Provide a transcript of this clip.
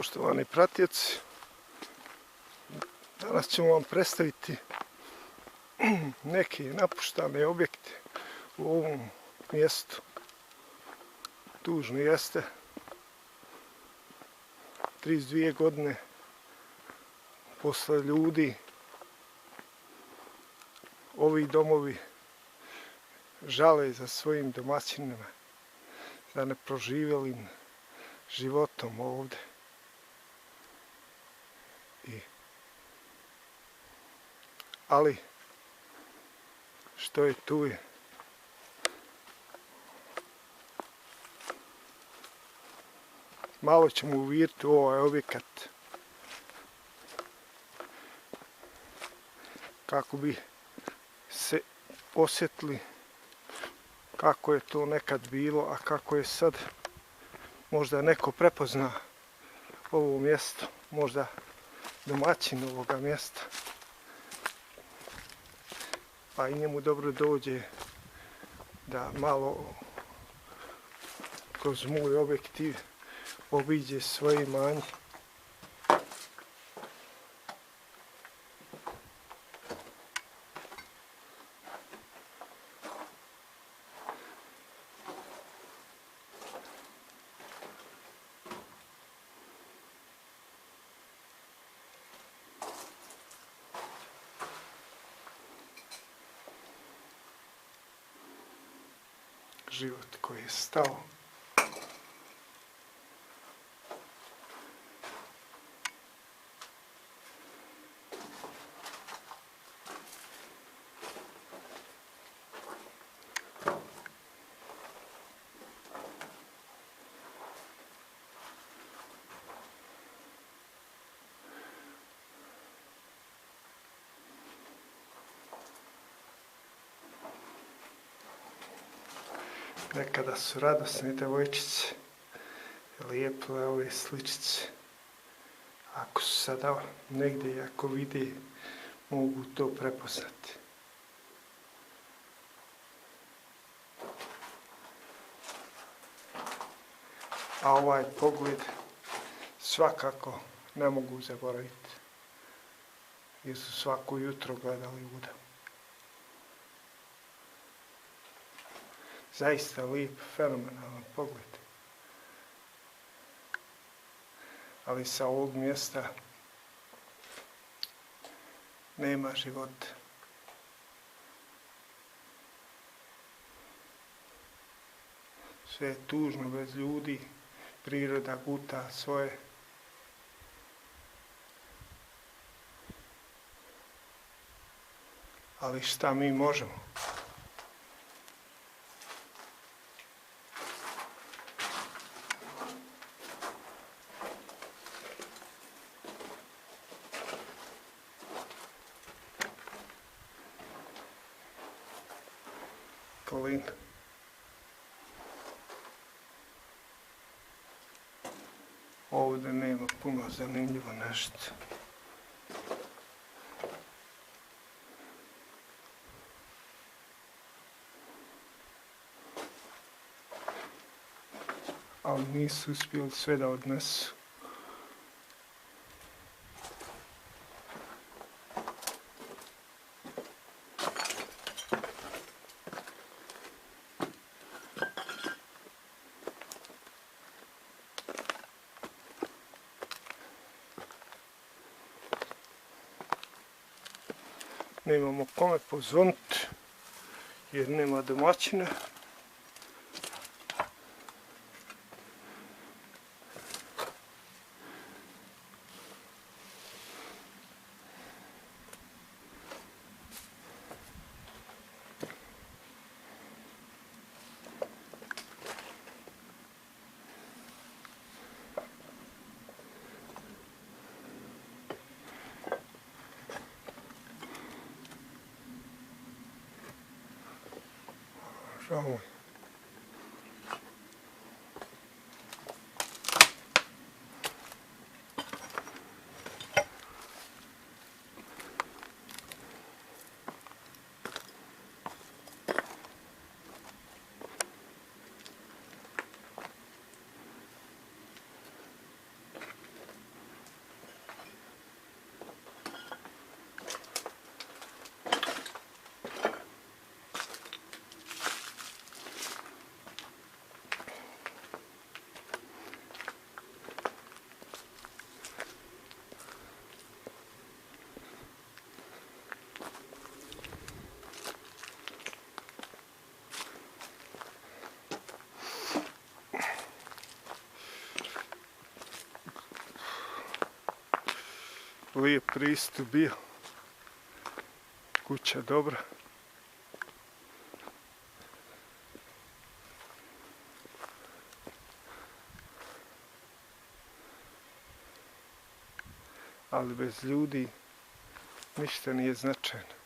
Poštovani pratioci, danas ćemo vam predstaviti neke napuštane objekte u ovom mjestu. Tužno jeste, 32 godine posle ljudi ovi domovi žale za svojim domaćinima, za neproživjelim životom ovdje. Ali što je tu je. Malo ćemo uvidjeti u ovaj objekat kako bi se osjetili kako je to nekad bilo, a kako je sad. Možda neko prepozna ovo mjesto, možda domaćin ovoga mjesta, pa i njemu dobro dođe da malo kroz moj objektiv obiđe svoje imanje. Život koji je stao. Nekada su radosne devojčice, lijepe ove sličice. Ako su sada negdje i ako vide, mogu to prepoznati. A ovaj pogled svakako ne mogu zaboraviti, jer su svako jutro gledali uda. Zaista lijep, fenomenalan pogled. Ali sa ovog mjesta nema života. Sve je tužno bez ljudi, priroda guta svoje. Ali šta mi možemo? Polin. Ovdje nema puno zanimljivo nešto. Ali nisu uspjeli sve da odnesu. Nemamo kome pozvoniti, jer nema domaćina. Žao. lijep pristup bio. Kuća dobra. Ali bez ljudi ništa nije značajno.